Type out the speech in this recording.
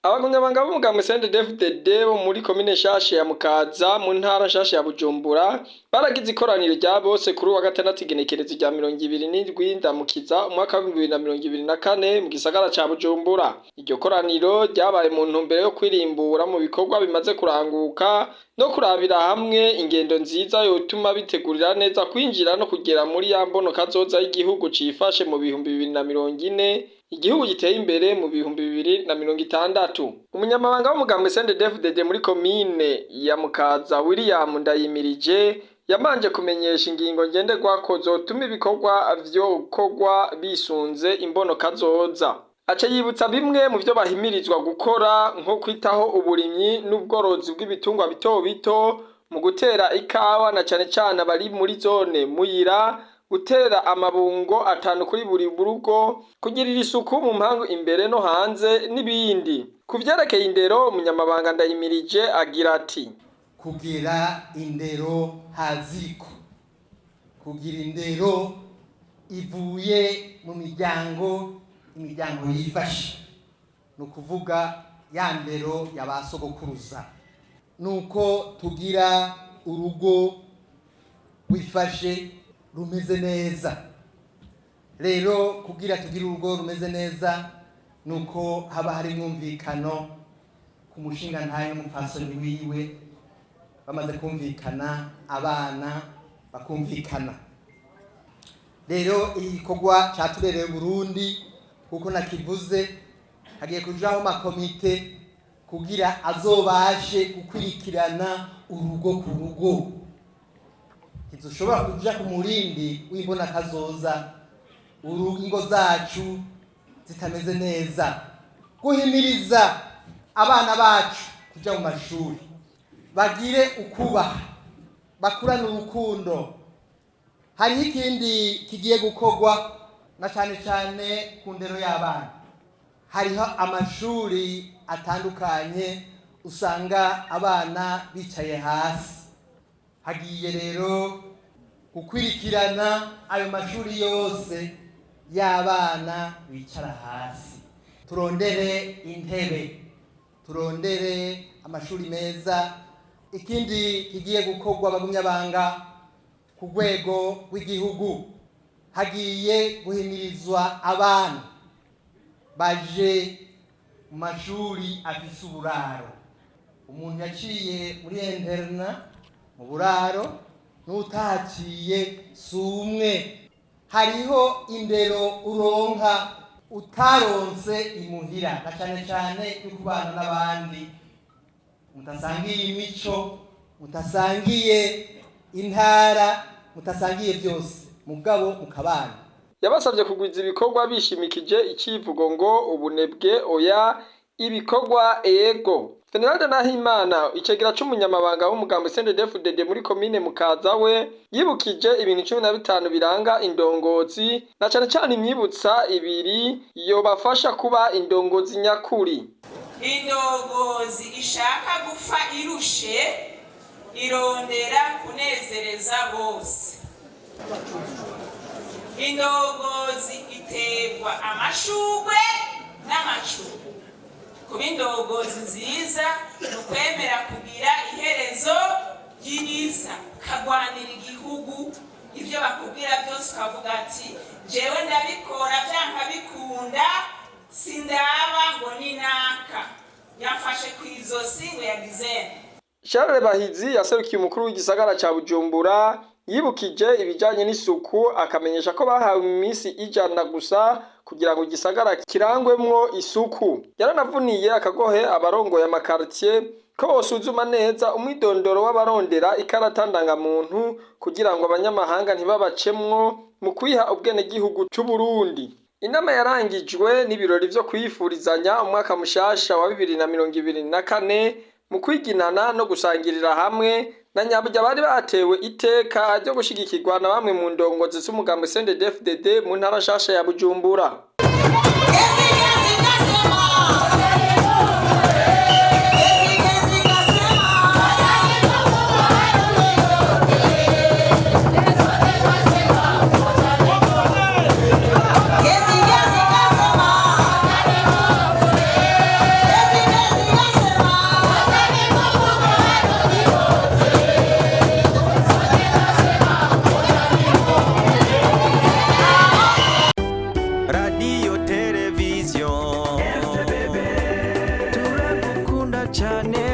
Abagumyabanga b'umugambwe CNDD-FDD bo muri komine nshasha ya Mukaza mu ntara nshasha ya Bujumbura baragize ikoraniro rya bose kuri uwa gatandatu, igenekerezo rya 27 Ndamukiza, umwaka wa 2024, mu gisagara ca Bujumbura. Iryo koraniro ryabaye mu ntumbero yo kwirimbura mu bikorwa bimaze kuranguka no kurabira hamwe ingendo nziza yotuma bitegurira neza kwinjira no kugera muri ya mbono kazoza y'igihugu cifashe mu 2040, igihugu giteye imbere mu 2060. Umunyamabanga w'umugambwe CNDD-FDD muri komine ya Mukaza, William Ndayimirije, yamanje kumenyesha ingingo ngenderwako zotuma ibikorwa vyokorwa bisunze imbono kazoza. Aca yibutsa bimwe mu vyo bahimirizwa gukora, nko kwitaho uburimyi n'ubworozi bw'ibitungwa bito bito, mu gutera ikawa na cane cane abari muri zone Muyira, gutera amabungo 5 kuri buri rugo, kugirira isuku mu mpangu imbere no hanze n'ibindi. Ku vyerekeye indero, umunyamabanga Ndayimirije agira ati: Kugira indero haziko, kugira indero ivuye mu miryango, imiryango yifashe, ni ukuvuga ya ndero ya ba sogokuruza, nuko tugira urugo rwifashe, rumeze neza. Rero kugira tugire urugo rumeze neza, nuko haba hari umwumvikano ku mushinga ntayo n'umupfasoni wiwe. Bamaze kumvikana, abana bakumvikana. Rero igikorwa catubereye Burundi, kuko nakivuze, hagiye kujaho makomite kugira azobashe gukurikirana urugo ku rugo. Ntidushobora kuja ku murindi w'imbona kazoza ingo zacu zitameze neza. Guhimiriza abana bacu kuja mu mashuri, bagire ukubaha, bakurane urukundo. Hariho ikindi kigiye gukorwa, na cane cane ku ndero y'abana. Hariho amashuri atandukanye usanga abana bicaye hasi. Hagiye rero gukwirikirana ayo mashuri yose y'abana bicara hasi, turondere intebe, turondere amashuri meza. Ikindi kigiye gukorwa, abagumyabanga ku rwego rw'igihugu, hagiye guhimirizwa abana baje mu mashuri afise uburaro. Umuntu yaciye muri internat, mu buraro, n'utahaciye si umwe. Hariho indero uronka utaronse imuhira, na cane cane yo kubana n'abandi mutasangiye imico, mutasangiye intara, mutasangiye byose, mugabo mukabana. Yabasabye kugwiza ibikorwa bishimikije icivugo ngo "Ubunebwe oya, ibikorwa ego". Veneranda Nahimana, icegera c'umunyamabanga w'umugambi CNDD-FDD muri komine Mukaza, we yibukije ibintu 15 biranga indongozi, na cane cane imyibutsa ibiri yobafasha kuba indongozi nyakuri. Indongozi ishaka gupfa irushe irondera kunezereza bose. Indongozi iterwa amashugwe n'amacumu. Kuba indongozi nziza ni ukwemera kugira iherezo ryiza, ukagwanira igihugu. Ibyo bakubwira byose ukavuga ati: "Jewe ndabikora byanka bikunda, sindaba ngo ni naka yafashe ku izosi ngo yagize." Charles Bahizi, yaserukiye umukuru w'igisagara ca Bujumbura, yibukije ibijanye n'isuku, akamenyesha ko bahawe iminsi 100 gusa kugira ngo igisagara kirangwemwo isuku. Yaranavuniye akagohe abarongoye amakartier ko bosuzuma neza umwidondoro w'abarondera ikarata ndangamuntu, kugira ngo abanyamahanga ntibabacemwo mu kwiha ubwenegihugu c'Uburundi. Inama yarangijwe n'ibirori vyo kwifurizanya umwaka mushasha wa 2024 mu kwiginana no gusangirira hamwe, na nyaburya bari batewe iteka ryo gushigikirwa na bamwe mu ndongozi z'umugambi CNDD-FDD mu ntara nshasha ya Bujumbura. Cyane.